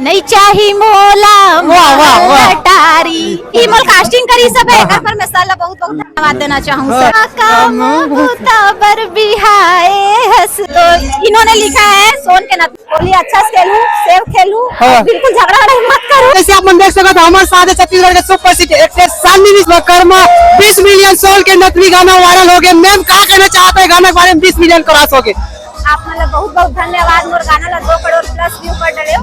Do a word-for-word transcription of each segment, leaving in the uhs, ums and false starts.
नहीं चाही मोला वाह, वाह, वाह। अटारी। ई मोर casting करिस हे, एकर बर मैं सर ला बहुत बहुत धन्यवाद देना चाहूँ, सर। काम बुता बर बिहाए हस। तो इन्होंने लिखा है, सोन के नथनी, होली अच्छा से खेलू, safe खेलू, हाँ। बिल्कुल झगड़ा वगड़ा मत करू। जैसे आप मन देख सकत हो, हमारे साथ है छत्तीसगढ़ के superhit actress चांदनी विश्वकर्मा। बीस million सोन के नथनी गाना viral हो गए। Ma'am, का कहना चाहत हो गाना के बारे में? बीस million cross हो गए। आप मन ला बहुत बहुत धन्यवाद, मोर गाना ला दो करोड़ plus view कर डरे हो,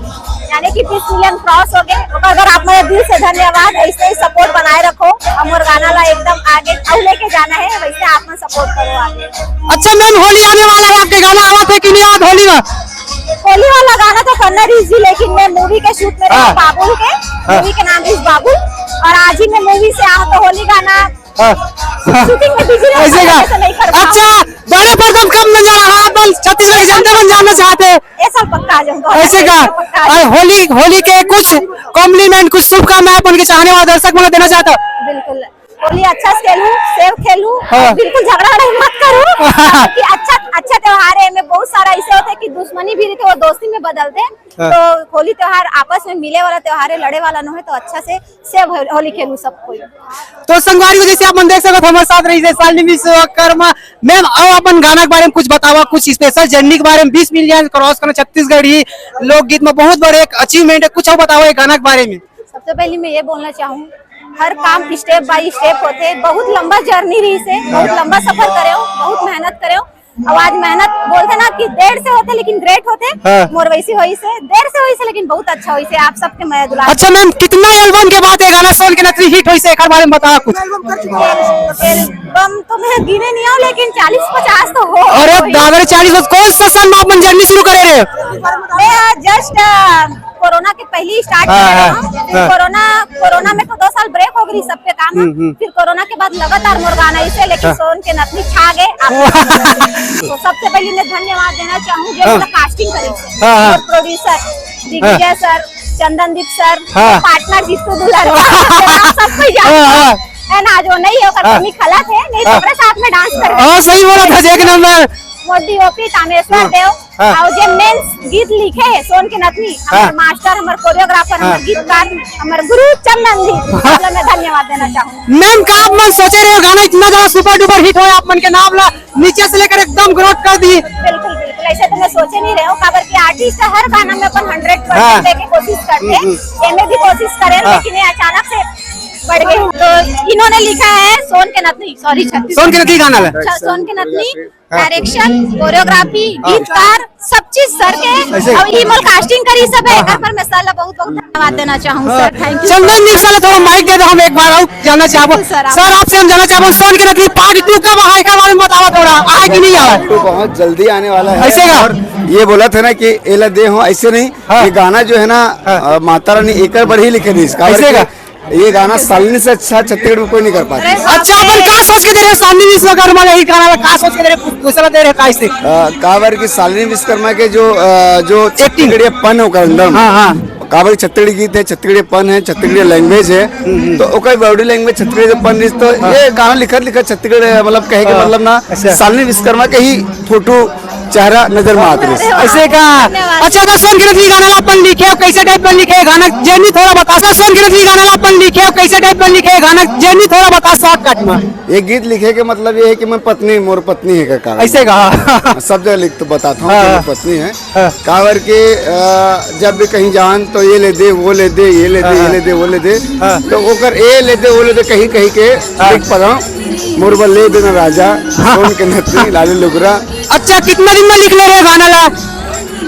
यानी कि बीस million cross हो गए। ओकर बर आप मन ला दिल से धन्यवाद, ऐसे ही support बनाए रखो और मोर गाना ला एकदम आगे अउ लेके जाना है, वैसे आप मन support करो आगे। अच्छा ma'am, होली आने वाला है, आपके गाना आवत है कि नहीं आवत होली में? होली वाला गाना तो करना रहिस जी, लेकिन मैं movie के shoot में रहूँ, हाँ। बाबुल के, हाँ। Movie के नाम is बाबुल, और आज ही मैं movie से आऊँ तो होली गाना हाँ। shooting में busy रहता हूँ, ऐसे का? तो नहीं कर पाऊँ। अच्छा, बड़े पर्दा में कब नजर आ रहा है, अपन छत्तीसगढ़ की जनता मन जानना चाहते हैं। ये साल पक्का आ जाऊंगा। ऐसे का? पक्का आ और जाऊंगा। होली, होली के कुछ compliment, कुछ शुभकामनाएं अपन के चाहने वाले दर्शक मन को देना चाहता हूँ। बिल्कुल, होली अच्छा से खेलू, safe खेलू, हाँ। बिल्कुल झगड़ा वगड़ा मत करू। कि अच्छा, अच्छा त्योहार है, में बहुत सारा ऐसे होते हैं कि दुश्मनी भी रहते, वो दोस्ती में बदलते हैं। हाँ। तो होली त्योहार आपस में मिले वाला त्योहार है, लड़े वाला नो है, तो अच्छा से safe हो-, होली खेलू सब कोई। तो संगवारी हो, जैसे आप मन देख सकत हो, हमारे साथ रहिस हे शालिनी विश्वकर्मा। Ma'am, अब अपन गाना के बारे में कुछ बतावा, कुछ special journey के बारे में। बीस million cross करना छत्तीसगढ़ी लोकगीत में बहुत बड़े एक achievement है, कुछ और बतावा ये गाना के बारे में। सबसे पहले मैं ये बोलना चाहूँ, हर काम step by step होते, बहुत लंबा journey रहिस हे, बहुत लंबा सफर करे हो, बहुत मेहनत करे हो, अब आज मेहनत बोलते ना कि देर से होते लेकिन great होते। हाँ। मोर वैसी होइस हे, देर से होइस हे लेकिन बहुत अच्छा होइस हे, आप सबके मया दुलार। अच्छा ma'am, कितना album के बाद ये गाना सोन के नथनी hit होइस हे, एकर बारे में बतावा कुछ। एल-, album तो मैं गिने नहीं हूँ, लेकिन चालीस पचास तो हो। अरे दादा रे, चालीस, कौन सा साल में अपन journey शुरू करे रहे? मैं, अ, just, अ, कोरोना के पहले ही start हाँ, करे हाँ, रहे हूँ। फिर हाँ। कोरोना, कोरोना में तो दो साल break हो गई सबके काम। हम्म, हम्म। फिर कोरोना के बाद लगातार मोर गाना आइस हे, लेकिन हाँ। सोन के नथनी छा गए आप। तो सबसे पहले मैं धन्यवाद देना चाहूँ जो हाँ। मतलब casting करिस हे। हाँ, हाँ। और producer दिग्विजय हाँ। सर, चंदनदीप सर, हाँ। Partner जीतू दुलारा, आप सबको याद हाँ, हाँ। है ना, जो नहीं है, ओकर हाँ। कमी खलत है, नहीं तो हाँ। ओकरे साथ में dance कर रहे हाँ, सही बोला था, एक number। मोदी ओपी तामेश्वर हाँ। देव, हाँ। और जे main गीत लिखे है सोन के नथनी, हाँ। हमारे master, हमारे choreographer, हाँ। हमारे गीतकार, हमारे गुरु चंदन जी, मतलब मैं धन्यवाद देना चाहूँ। Ma'am, का आप मन सोचे रहे हो गाना इतना ज्यादा super duper hit हो, आप मन के नाम ला नीचे से लेकर एकदम growth कर दी। बिल्कुल, बिल्कुल, ऐसे तो मैं सोचे नहीं रहे हूँ, काबर कि artist हर गाना में अपन hundred percent हाँ। देके कोशिश करते हैं, हम्म, हम्म। ये में भी कोशिश करें, हाँ। लेकिन ये अचानक से बढ़ गए। तो इन्होंने लिखा है सोन के नथनी, sorry, छत्तीस सोन के नथनी गाना ला। अच्छा, सोन के नथनी, हाँ। Direction, choreography, हाँ। गीतकार, सब चीज सर के। ऐसे? अब ई मोर casting करिस हे, हाँ, एकर हाँ। पर मैं सर ला बहुत बहुत धन्यवाद देना चाहूँ, हाँ। Sir, thank you। Chandan ji, sir, थोड़ा mic दे दो, हम एक बार और जानना चाहबो। बिल्कुल, सर, आप सर, आपसे हम जानना चाहबो, सोन के नथनी part two कब आए, एकर बारे में बतावा थोड़ा, आए कि नहीं आए? Part two बहुत जल्दी आने वाला है। ऐसे का? और ये बोला था ना कि एला दे हो, ऐसे नहीं। हाँ। ये गाना जो है ना, हाँ। अ, माता रानी एकर बर ही लिखे रहिस, काबर ऐसे कि का? ये गाना शालिनी से अच्छा छत्तीसगढ़ में कोई नहीं कर पाता। अच्छा, अपन का सोच के दे रहे हो शालिनी विश्वकर्मा का ये गाना ला, का सोच के दे रहे हो, दूसरा दे रहे हो, का ऐसे? अ, काबर कि शालिनी विश्वकर्मा के जो, अ, जो acting। छत्तीसगढ़ियापन है ओकर अंदर में। हाँ, हाँ। काबर कि छत्तीसगढ़ी गीत है, छत्तीसगढ़ियापन है, छत्तीसगढ़ी language है, हम्म, हम्म। तो ओकर body language छत्तीसगढ़ियापन रहिस, तो हाँ। ये गाना लिखत लिखत छत्तीसगढ़, मतलब कहे के हाँ। मतलब ना, अच्छा। शालिनी विश्वकर्मा के ही photo चेहरा नजर में आत रहिस। ऐसे का? धन्यवाद। अच्छा, तो सोन के नथनी गाना ला अपन लिखे हो, कैसे type में लिखे गाना, journey थोड़ा बता। अच्छा, सोन के नथनी गाना ला अपन लिखे हो, कैसे type में लिखे गाना, journey थोड़ा बता shortcut में। ये गीत लिखे के मतलब ये है कि मैं पत्नी, मोर पत्नी है का कारण। ऐसे का? सब जगह लिख तो बताता हूँ हाँ। कि मोर पत्नी है। हाँ। काबर के, अ, जब भी कहीं जान तो ये ले दे, वो ले दे, ये ले दे, हाँ, ये हाँ। ले दे, वो ले दे। हाँ। तो ओकर ए ले दे, वो ले दे, कहीं कहीं के हाँ। लिख पड़ा। मोर बर ले देना राजा, हाँ। सोन के नथनी, लाली लुगरा। अच्छा, कितना दिन में लिख ले रहे हो गाना ला?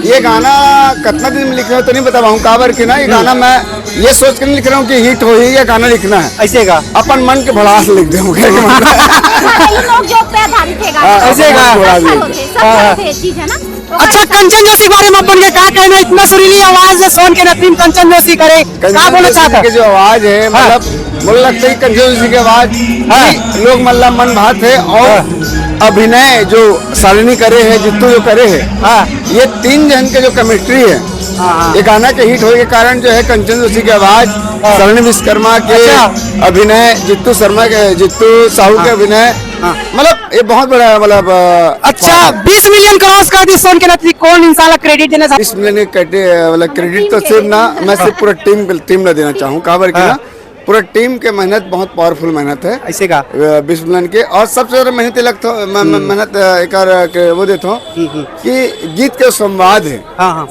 ये गाना कितना दिन में लिख रहे हो तो नहीं बता पाऊँ, काबर के ना ये हम्म। गाना मैं ये सोच के नहीं लिख रहा हूँ कि hit हो ही या गाना लिखना है। ऐसे का? अपन मन के भड़ास लिख दे, मुझे नहीं मालूम। घरेलू नोक जोक पे आधारित है गाना। हाँ, ऐसे का? अपन मन के भड़ास अच्छा लिख दे। होते, सब हाँ, हाँ। होते हैं, चीज है ना? तो अच्छा, अच्छा। कंचन जोशी के बारे में अपन के का कहना, इतना सुरीली आवाज है, सोन के नथनी कंचन जोशी करे, का कंचन बोलना जोशी चाहता? के जो आवाज है, हाँ। मतलब, मुझे लगता है कि कंचन जोशी की आवाज हाँ। भी लोग मल्ला मन भात है और हाँ। अभिनय जो शालिनी करे है, जित्तू जो करे है, हाँ। ये तीन जन के जो chemistry है, हाँ, हाँ। ये गाना के hit होए के कारण जो है कंचन जोशी की आवाज, हाँ। शालिनी विश्वकर्मा के अच्छा। अभिनय, जित्तू शर्मा के, जित्तू साहू के हाँ। अभिनय, हाँ। मतलब ये बहुत बड़ा, मतलब, अ, अच्छा, बात है। बीस मिलियन क्रॉस कर दी सोन के नथनी, कौन इंसान ला क्रेडिट देना चाहता? बीस मिलियन के क्रेडिट, मतलब, क्रेडिट तो सिर्फ ना, मैं सिर्फ पूरा टीम, टीम ला देना चाहूँ, काबर कि हाँ। ना, पूरा टीम के मेहनत बहुत पावरफुल मेहनत है। ऐसे का? अ, बीस मिलियन के, और सबसे ज्यादा मेहनत ये लगता, म-, म-, हम्म। मेहनत, अ, एकर, अ, के, वो देता हूँ हम्म, हम्म। कि गीत के संवाद है। हाँ, हाँ।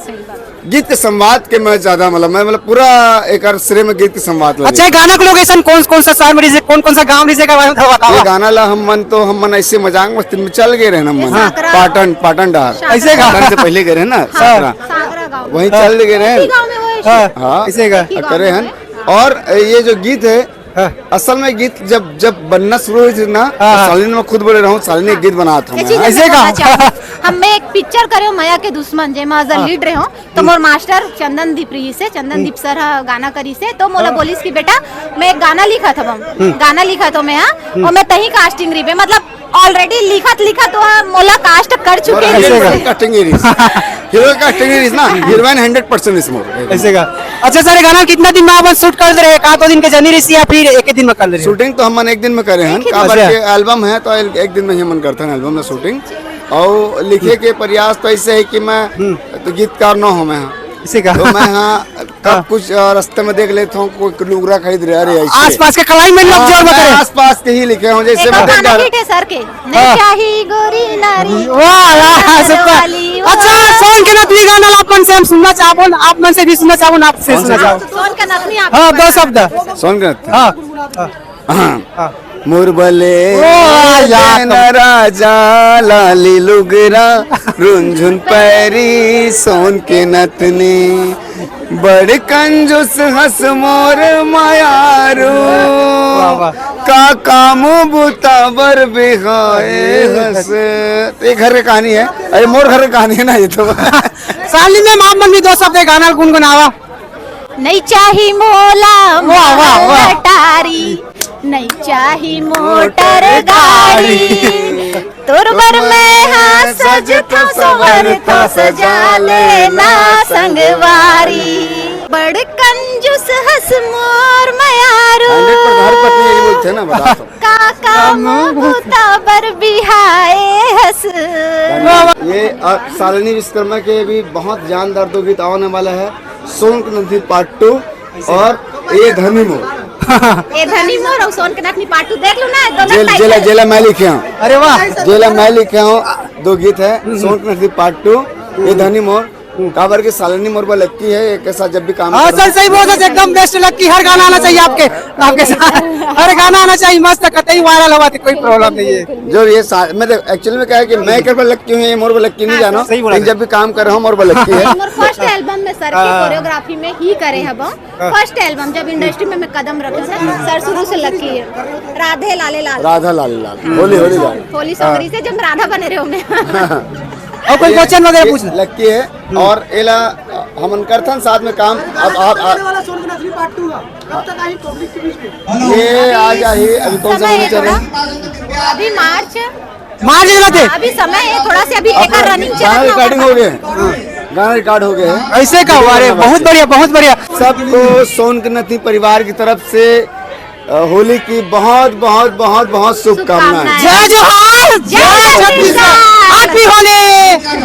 गीत के संवाद के मैं ज्यादा, मतलब, मैं, मतलब, पूरा एकर श्रेय में गीत के संवाद ला अच्छा, ये देता हूँ। गाना के लोकेशन कौन कौन सा शहर में रहिसे, कौन कौन सा गांव रहिसे, एकर बारे में थोड़ा बतावा। ये गाना ला हम मन तो, हम मन ऐसे मजाक मस्ती में चल गए रहे ना, हम मन हाँ। पाटन, पाटन डहार। ऐसे का? पाटन से पहले गए रहे ना, हाँ। साकरा। साकरा गाँव। वहीं हाँ। चल गए रहे। एक ही गाँव में वो हाँ। हाँ। ऐसे का? एक ही गाँव करे में हैं। है। और ये जो गीत है, हाँ। असल में गीत जब, जब बनना शुरू हुई थी ना, हाँ, तो हाँ। शालिनी, मैं खुद बोले रहूं, शालिनी एक गीत बनात हूं ये मैं। चीज ऐसे मैं का? बताना चाहूँ। हम, मैं एक पिक्चर करे हूँ, मया के दुश्मन, जेमा as a हाँ। लीड रहे हूँ, तो हम्म। मोर मास्टर चंदन दीप रहिसे, चंदन हम्म। दीप सर हा गाना करिसे, तो मोला हाँ। बोलिस कि बेटा, मैं एक गाना लिखत हूँ, हम्म। गाना लिखत हूँ मैं, हाँ, हम्म। और मैं तहीं कास्टिंग रहिबे, मतलब, ऑलरेडी लिखत लिखत वो मोला कास्ट कर चुके हैं। ऐसे का? कास्टिंग ही रहिस। हीरो कास्टिंग ही रहिस ना, हीरोइन हंड्रेड परसेंट इस मोर। ऐसे का? अच्छा सर, ये गाना कितना दिन में आप शूट कर दे रहे हैं? का दो दिन के जर्नी रहिस या फिर एक ही दिन में कर दे रहे हैं? शूटिंग तो हम मन एक दिन में करे हैं, एक ही दिन। काबर अच्छा। के एल्बम है तो एक, एक दिन में ही मन करता है एल्बम में शूटिंग। और लिखे के प्रयास तो ऐसे है कि मैं हम्म। तो गीतकार ना हूँ मैं, हाँ। ऐसे का? तो मैं, हाँ, कब हाँ। कुछ, अ, रास्ते में देख लेता हूँ, कोई लुगरा खरीद रहे, अरे, ऐसे। आसपास के क्लाइमेट में हाँ, जोर में मैं करे। आसपास के ही लिखे हूँ, जैसे एक मैं गाना देख हिट है सर के, नहीं हाँ। चाही गोरी नारी, वाह, वाह, नारी सुपर। वाली, वाह। अच्छा, सोन के नथनी गाना आप मन से हम सुनना चाहबो, आप मन से भी सुनना चाहबो, आप से कौन सुनना सा? चाहबो। सोन के नथनी आप हाँ, दो शब्द। सोन के नथनी। हाँ, हाँ। हाँ। मोर बले ओ, यार। देना राजा लाली लुगरा, रुनझुन पैरी सोन के नथनी, बड़ कंजूस हस मोर मयारू, वाह, वाह। का काम बुता बर बिहाए हस। ये घर की कहानी है, अरे मोर घर की कहानी है ना ये तो। शालिनी मैम, आप मन भी दो शब्द ये गाना गुनगुनावा। नहीं चाही मोला वाह, वाह, वाह। मोटर गाड़ी, नहीं चाही मोटर गाड़ी। तोर बर मैं हा सजथों, संवरथों, सजा लेना संगवारी। बड़ कंजूस हस मोर मयारू। हंड्रेड परसेंट हर पत्नी यही बोलते हैं ना, बता दो। का काम बुता बर बिहाए हस। ये, अ, शालिनी विश्वकर्मा के भी बहुत जानदार दो गीत आने वाला है, सोन के नथनी पार्ट टू और ए धनी मोर। ए धनी मोर और सोन के नथनी पार्ट टू देख लो ना, दोनों जेल, टाइटल। जेला, जेला मैं लिखे हूँ। अरे वाह। जेला मैं लिखे हूँ, दो गीत है, सोन के नथनी पार्ट टू, ए धनी मोर। काबर के शालिनी मोर बर लक्की है, एक साथ जब भी काम हाँ करो। सर, सही बोल सर, एकदम बेस्ट लक्की, हर गाना आना चाहिए आपके, आपके साथ हर गाना आना चाहिए, मस्त, कतई वायरल होवा थे, कोई प्रॉब्लम नहीं है। जो ये सा-, मैं तो एक्चुअली में क्या है कि मैं एक बार लक्की हूँ, ये मोर बर लक्की नहीं हाँ, जानो, सही बोला लेकिन सर। जब भी काम कर रहा हूँ मोर बर लक्की है। मोर फर्स्ट एल्बम में सर की हाँ। कोरियोग्राफी में ही करे हब। हाँ। फर्स्ट एल्बम जब इंडस्ट्री में मैं कदम रखा था, सर शुरू से लक्की है। राधे लाले लाल। राधा लाल लाल, होली, होली लाल। होली हाँ। सॉन्ग से जब राधा बने रहे हो मैं। और कोई ये, क्वेश्चन वगैरह ये पूछना? लक्की है हम्म। और एला हमन करथन साथ में काम। अब आप, आप वाला सोन के नथनी पार्ट टू है, कब तक आई पब्लिक के बीच में? ये आ जाही, अभी कौन सा समय महीना है चल रहा थोड़ा? है? अभी मार्च। मार्च में थे। अभी समय है थोड़ा सा, अभी एकर रनिंग चल रहा है। गाना रिकॉर्डिंग हो गए, गाना रिकॉर्ड हो गए हैं। ऐसे का? अरे बहुत बढ़िया, बहुत बढ़िया। सबको सोन के नथनी परिवार की तरफ से अ, होली की बहुत, बहुत, बहुत, बहुत शुभकामनाएं। शुभकामनाएं। जय जोहार, जय जय छत्तीसगढ़। छत्तीसगढ़। Happy होली।